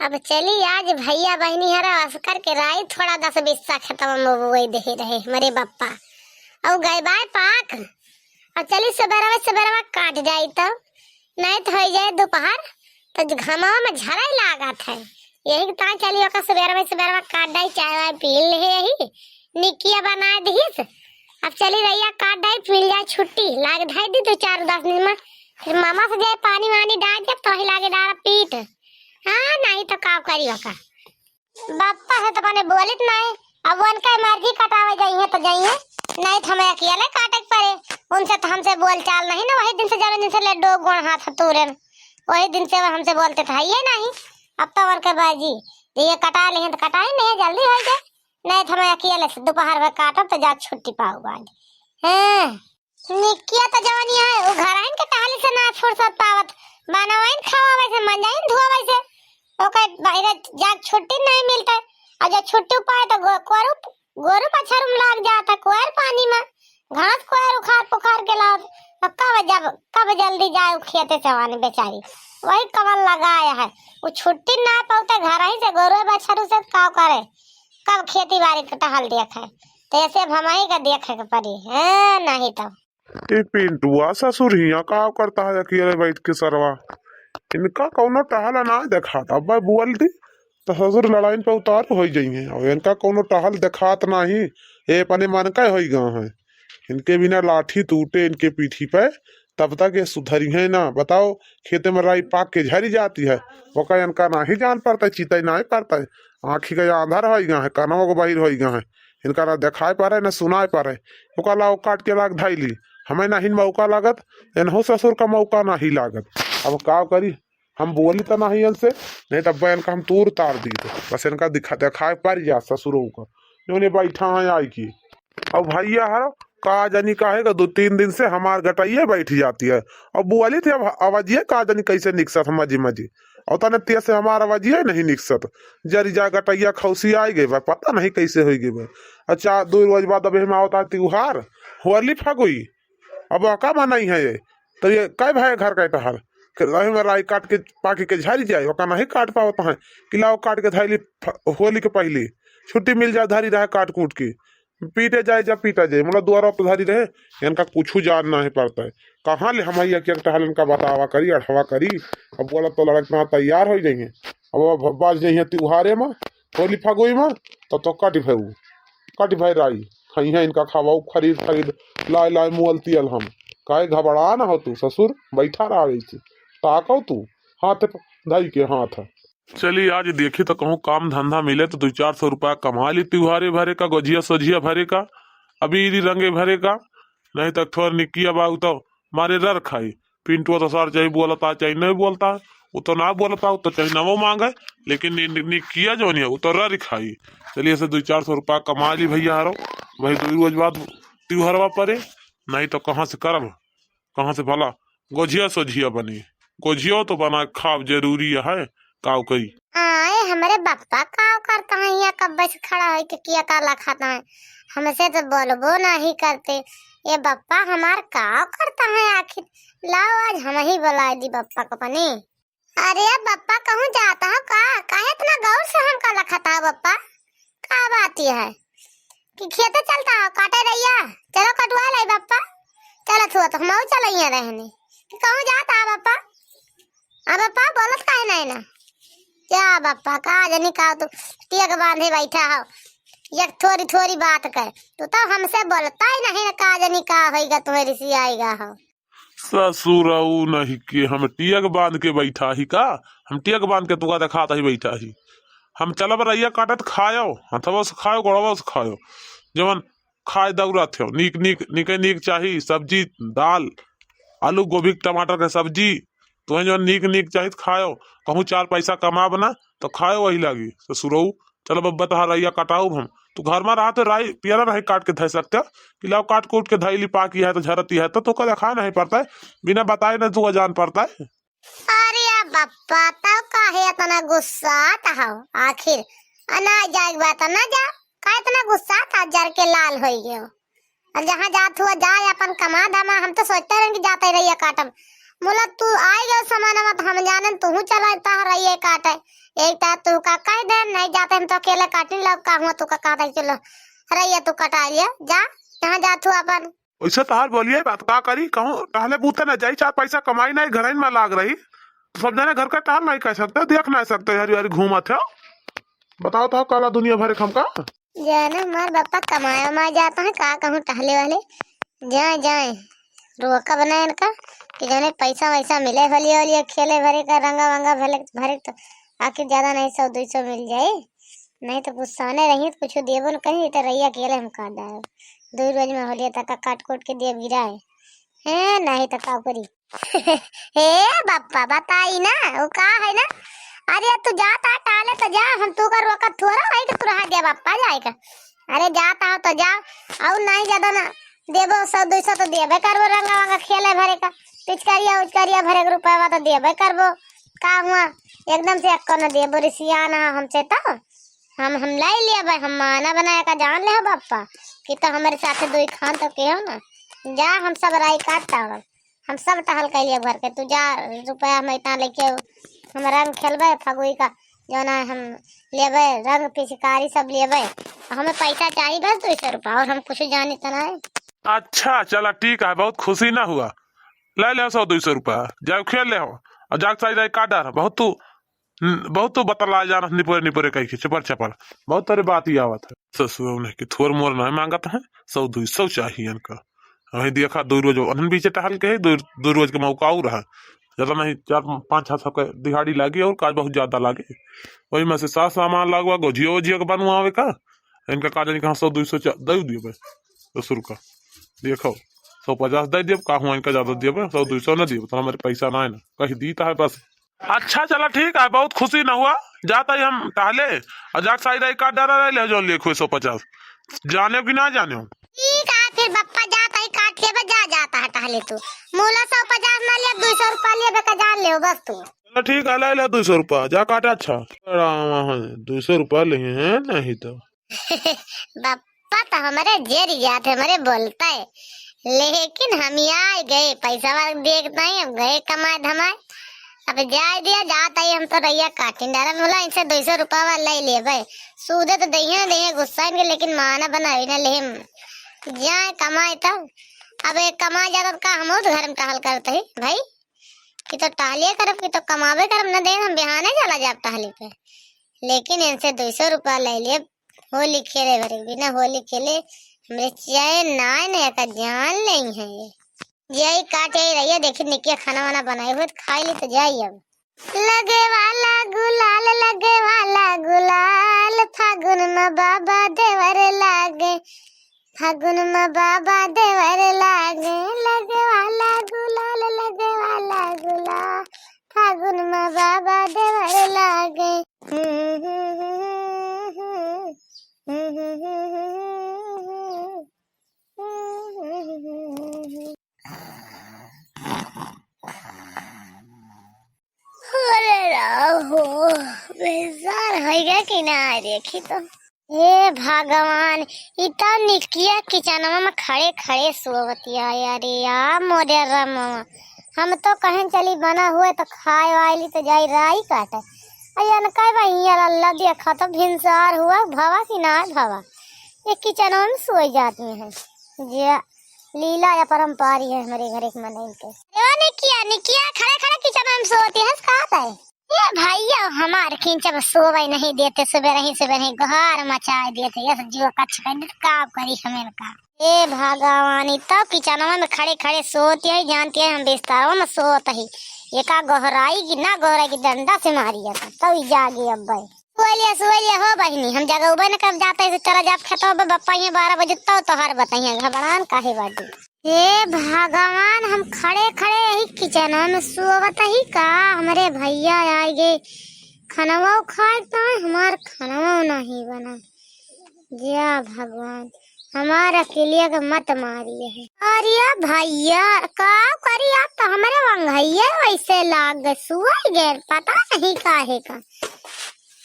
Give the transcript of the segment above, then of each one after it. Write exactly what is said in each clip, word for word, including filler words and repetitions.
अब चली आज भइया बहिनी हरा असकर के राई थोड़ा दस बिस्सा खेतवा में बोए देहे रहे हमरे बप्पा। अउ गए बाय पाक। अब चली सबेरवा सबेरवा काट जाई तब, नहीं तो होइ जाए दुपहर, तो घमवा में झराई लागत है। यही के ताई चली ओका सबेरवा सबेरवा काट डाई, चाय वाय पी ले यही। निकिया बनाए दिहिस। अब चली रइया काट डाई, मिल जाए छुट्टी, लाग धाई दी दो चार दस दिन में। फिर मामा से जाए पानी वानी डाल के तोही लागे डारा पीट। हाँ, नहीं तो का करी ओका। बप्पा से तो अपने बोलित नहीं, अब उनका मर्जी कटावे जाइए तो जाइए, नहीं तो हमें अकेले काटे के पड़े। उनसे तो हमसे बोल चाल नहीं ना, वही दिन से जब दिन से ले डो गोड़ हाथ तूरे न, वही दिन से वो हमसे बोलते तो है ये नहीं। अब तो उनके मर्जी, जे ये कटा लेहे तो कटाई नहीं, जल्दी होइ जाए, नहीं तो हमें अकेले से दोपहर में काटब तो जा छुट्टी पाऊब आज। हाँ। निकिया तो जवनिया है, उ घरहिन के टहली से ना फुर्सत पावत। बनावइन खवावे से, मंजाइन धोवे से। ओके बाहरे जाके छुट्टी नहीं मिलता। और जब छुट्टी पाए तो गो-, कोरू, गोरू पछरू में लाग जाता, कोयर पानी में। घास कोयर उखाड़ पुखाड़ के लावत। तो कब जब, कब जल्दी जाए उ खेते से वानी बेचारी। वही कमल लगाया है। उ छुट्टी ना पावते घरहिन से, गोरू बछरू से का करे? कब खेती बाड़ी के टहल देखे? तो ऐसे अब हमही का देखे के पड़ी। हाँ, नहीं तो। ए पिंटुआ, ससुर हियाँ का करता है अकेले बैठ के सरवा? इनका कौनो टहला ना देखात। अब मैं बोल दी तो ससुर लड़ाइन पे उतार होइ जइहें। और इनका कौनो टहल देखात नाही, ये अपने मन का होइ गए हैं। इनके बिना लाठी टूटे इनके पीठी पे, तब तक ये सुधरिहें ना। बताओ, खेते में राई पाक के झरी जाती है, ओका इनका नाही जान पड़ता है, चितई नाही पड़ता है। आँखी का आंधर होइ गए हैं, कनवा को बहिर होइ गए हैं। इनका ना देखाए पारे, ना सुनाए पारे। ओका लाओ काट के लाग धइली। हमें नहीं मौका लागत, इनहो ससुर का मौका नहीं लागत। अब का करी, हम बोली तो नहीं इनसे, नहीं तब इनका हम तूर तार दी। बस इनका दिखा, देखाए पार जा ससुरों का, जो उन्हें बैठा है आई की। अब भइया हर का जानी काहे का दो तीन दिन से हमार गटइये बैठ जाती है। अब बोली थे, अब आवाजिये का जानी कैसे निकसत है मजी मजी। और तने तेज से हमार आवाजिये नहीं निकसत। जरी जा गटइया खौसी आई गई बा, पता नहीं कैसे होइ गई बा। अच्छा, दो रोज बाद अब हम आवता त्योहार, होली फगुई। अब ओका मनाई है ये। तो ये कै भाई घर का टहल? कि रहे में राई काट के पाकी के झरी जाए, ओका नहीं काट पावत है। कि लाओ काट के धइली फ-, होली के पहली। छुट्टी मिल जाए, धरी रहे काट कूट के। पीटे जाए, जब पीटा जाए, मतलब दुआरा पर धरी रहे, इनका कुछ जान नहीं पड़ता है। कहाँ ले हम आइया कि एक टहल इनका बतावा करी, अढ़वा करी। अब बोला तो लड़क ना तैयार होइ जाइए। अब ब-, बाज जाइए त्योहारे में, होली फगुई में, तब तो कट भऊ, कट भई राई। खइहें इनका खावाऊ खरीद खरीद, लाए लाए मुअल तियल हम। काहे घबरा ना हो तू ससुर, बैठा रहा ऐसे। ताको तू, हाथ प-, धई के हाथ। चली आज देखी तो कहूँ काम धंधा मिले तो दो चार सौ रुपया कमा ली, त्योहारे भरे का, गोझिया सोझिया भरे का, अबीरी रंगे भरे का, नहीं तो थोर निकिया बाऊ तो मारे रर खाई। पिंटुआ तो सार चाहे बोलता चाहे नहीं बोलता, वो तो ना बोलता, वो तो चाहे नवो मांगे, लेकिन नि-, नि-, निकिया जो नहीं है वो तो रर खाई। चलिए ऐसे दो चार सौ रुपया कमा ली भइया हरो, वही दो रोज बाद त्योहारवा परे, नहीं तो कहाँ से करब, कहाँ से भला गोझिया सोझिया बनी। गोझियो तो बना खाब जरूरी है, काव करी। आए, हमरे बप्पा काव करता है, यहाँ कब्बे से खड़ा होके किया काला खाता है, हमसे तो बोलबो नहीं करते। ये बप्पा हमार काव करता है आखिर? लाओ, आज हमही बोलाए दी बप्पा को अपने। अरे बप्पा, कहूँ जाता हो का? काहे इतना गौर से हमका लखता हो बप्पा? का बात ये है कि खेते चलता हो काटे रहिया? चलो कटवा लाई बप्पा। चलत हुआ तो हमहू चलइया रहने। कि कहूँ जाता हो बप्पा? अब बप्पा बोलत काहे नहीं ना? क्या बप्पा, का जनी का तू टियक बांधे बैठा हो? एक थोरी थोरी बात कर, तू तो हमसे बोलता ही नहीं ना, का जनी का होइगा, तुम्हें रिसियाइगा हो। ससुरऊ नहीं के हम टियक बांध के बैठा ही का? हम टियक बांध के तुका देखात ही बैठा ही। हम चलब रहिया काटत खायो, हथवा से खायो, गोड़वा से खायो। जवन खाए दौड़त हो, नीक नीक, नीके नीक चाही, सब्जी, दाल, आलू, गोभी, टमाटर के सब्जी, तुम्हें जवन नीक नीक चाही त खायो। कहूँ चार पैसा कमाब ना तो खायो वही लागी। ससुरऊ, चलो बब्बा तहार रहिया कटाउब हम। तू घर में रहा तो राई पियरा नहीं काट के धै सकते हो कि लाओ काट कूट के धैली पाकी है तो झरती है तो तोका देखा नहीं पड़ता है। बिना बताए ना तू जान पड़ता है। अरे बप्पा, तब काहे इतना गुस्सात हो? आखिर अना जाए के बात ना जा, का इतना गुस्सात हो, जर के लाल होई गयो? और जहाँ जात हुआ जाए, अपन कमा धमा। हम तो सोचते रहे कि जाते रहिए काटम। मुला तू आई गए समानवा तो हम जाने तू चला तह रहिए काटे। एक ता अकेले काटी ला, का हुआ तू का कहता है, चलो रहिया तू कटा लिया, जा, यहाँ जा तू अपन। वैसे तोहार बोलिए बात का करी, कहूँ टहले बूते न जाई, चार पैसा कमाई नहीं, घर में लाग रही। सब जने घर का टहल नहीं कर सकते, देख नहीं सकते, हरी हरी घूमत है। बताओ तो काला दुनिया भरे हमका। जाने हमार बापा कमाए उमाए जाता है, का कहूँ टहले वाले। जाए, जाए, रोका बनाए इनका कि जाने पैसा वैसा मिले, होलिया, होलिया खेले भरे का, रंगा वंगा भरे, भरे तो आखिर ज्यादा नहीं, सौ दुई सौ मिल जाए, नहीं तो गुस्साने रही तो कुछ देबो न कहीं, तो रहिया अकेले हम काट डालो। दो रोज में होलिया तक का काट कूट के देब गिराए। हैं, नहीं तो का करी। हे बाप्पा, बताई ना, वो का है ना? अरे, तू जाता है टाले तो जा, हम तू का रोकत थोड़ा है कि तू रहा गया बाप्पा जाए का। अरे, जाता हो तो जाओ, और नहीं ज्यादा ना देबो, सौ दुई सौ तो देबे करबो, रंगा वंगा खेले भरे का, पिचकारिया उचकारिया भरे के रुपया तो देबे करबो। का हुआ, एकदम से एक्को न देबो, रिसिया ना हमसे तो। हम, हम लाई लिया भाई, हम माना बनाए का जान ले हो बाप्पा, कि तो हमारे साथे दुई खान तो के हो ना। जा, हम सब राई काट ताड़ब, हम सब टहल कैलिए घर के। तू जा, रुपया हम इतना लेके हम रंग खेलबे फगुई का, जो ना हम लेबे रंग पिचकारी सब लेबे। हमें पैसा चाहिए बस दो सौ रुपया, और हम कुछ जानी तो नहीं। अच्छा, चला ठीक है, बहुत खुशी ना हुआ, ले ले सौ दो सौ रुपया, जाओ खेल ले हो, और जाके सारी राई काट डार। बहुत तू न-, बहुत तो बतला जाना निपोरे निपोरे कह के चपर चपर। बहुत तरे बात ही आवत है। ससुर उन्हें कि थोर मोर नहीं मांगत है, सौ दुई सौ चाहिए इनका। वही देखा दो रोज उन्हन बीचे टहल के है, दो, दो रोज के मौका और है। ज्यादा नहीं, चार पाँच छह सौ के दिहाड़ी लागी और काज बहुत ज्यादा लागी। वही में से सास सामान लागवा, गोजियो वोजियो के बनवावे का। इनका काज नहीं कहाँ सौ दुई सौ चा-, दे दियो भाई ससुर का। देखो, सौ पचास दे दियो, का हुआ इनका ज्यादा दियो भाई, सौ दुई सौ ना दियो, तो हमारे पैसा ना है ना, कहीं दीता है बस। अच्छा, चला ठीक है, बहुत खुशी न हुआ, जाता ही हम टहले और जाके साई राई काट डारा रह ले, जौन लिए हुए सौ पचास, जाने की ना जाने हो। ठीक है, फिर बप्पा जाता ही काट के बस जा, जाता है टहले तू, मूला सौ पचास ना लिया, दो सौ रुपया लिया, बेका जान ले बस तू। चला ठीक है, ले ले दो सौ रुपया, जा काट। अच्छा, दो सौ रुपया ले हैं, नहीं तो। बप्पा तो हमारे जेरी जात है, हमारे बोलता है, लेकिन हम यहाँ आए गए, पैसा वाला देखता ही, हम गए कमाए धमाए। अब जाए दिया, जाता ही हम तो रहिया काटिन डाला, बोला इनसे दो सौ रुपया वाला ले लेबे, सूदे तो दहिया ना दहिया गुस्सा इनके, लेकिन माना बनावे ना ले हम जाए कमाए तब। अब एक कमाए जाता तो का हम तो घर में टहल करते ही भाई, कि तो टहलिए करब, कि तो कमाबे करब, न दे हम बिहाने चला जाब टहले पे। लेकिन इनसे दो सौ रुपया ले लेब, होली खेले भरे, बिना होली खेले हमरे चैन नाय न का जान लेई है ये। यही काटे रहिए, देखी निकिया खाना वाना बनाए हुए तो खाई ली तो जाई अब। लगे वाला गुलाल, लगे वाला गुलाल, फागुन में बाबा देवर लागे, फागुन में बाबा देवर लागे, लगे वाला गुलाल, लगे वाला गुलाल, फागुन में बाबा देवर लागे। अरे राहो, बेजार होइगा कि ना देखी तो। हे भगवान, ई तो निकिया किचनवा में खड़े खड़े सोवतिया। अरे या मोरे रमवा, हम तो कहें चली बना हुए तो खाए वाली तो जाई राई काटे। अयन कई बहिया अल्लाह देखा तो भिनसार हुआ भवा कि ना भवा, ये किचनवा में सोई जाती हैं। जे लीला या परम्पारी है हमरे घरे के मनई के। ए निकिया, निकिया, खड़े खड़े किचन में सोती है, का है? ए भैया, हमार किंचब सोवे नहीं देते, सुबह नहीं, सुबह नहीं, गोहार मचाए देते, यस जो कच्छ कर देते, का करी हमें का? ए भगवान, ई तो किचनवा में खड़े खड़े सोती है, जानती है हम बिस्तरवा में सोत ही, ये का गोहराई की ना गोहराई की डंडा से मारी है, तब ई जागी अब भाई। सुअलिया, सुअलिया हो बहिनी, हम जगउबे न करब, जाते से चला जाब खेतवा पे, बप्पा हियाँ बारह बजे तब तोहार बतइहें, घबड़ान काहे बाटी। हे भगवान, हम खड़े खड़े यही किचनवा में सोवत ही का? हमरे भैया आइगे, खनवा खाए तो हमार खनवा नहीं बना। या भगवान, हमार अकेलिया के मत मारिए है। अरे भैया, का करी, आप तो हमरे वंघइये वैसे लाग गए, सुअई गए, पता नहीं काहे का।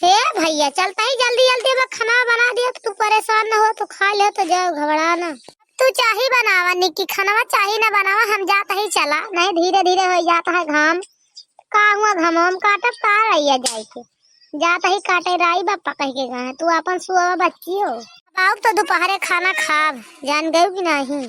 हे भैया, चलता ही जल्दी जल्दी अब खाना बना दिया, तो तू परेशान न हो, तो खा ले, तो जाओ, घबरा ना। तू चाही बनावा निकी, खानवा चाही ना बनावा, हम जात ही चला, नहीं धीरे धीरे हो जात है घाम। का हुआ, घाम हम काटब का रहिया जाए के। जात ही काटे राई बापा कह के गए, तू आपन सुआवा बच्ची हो। अब आउब तो दोपहरे खाना खाब, जान गयू कि नहीं?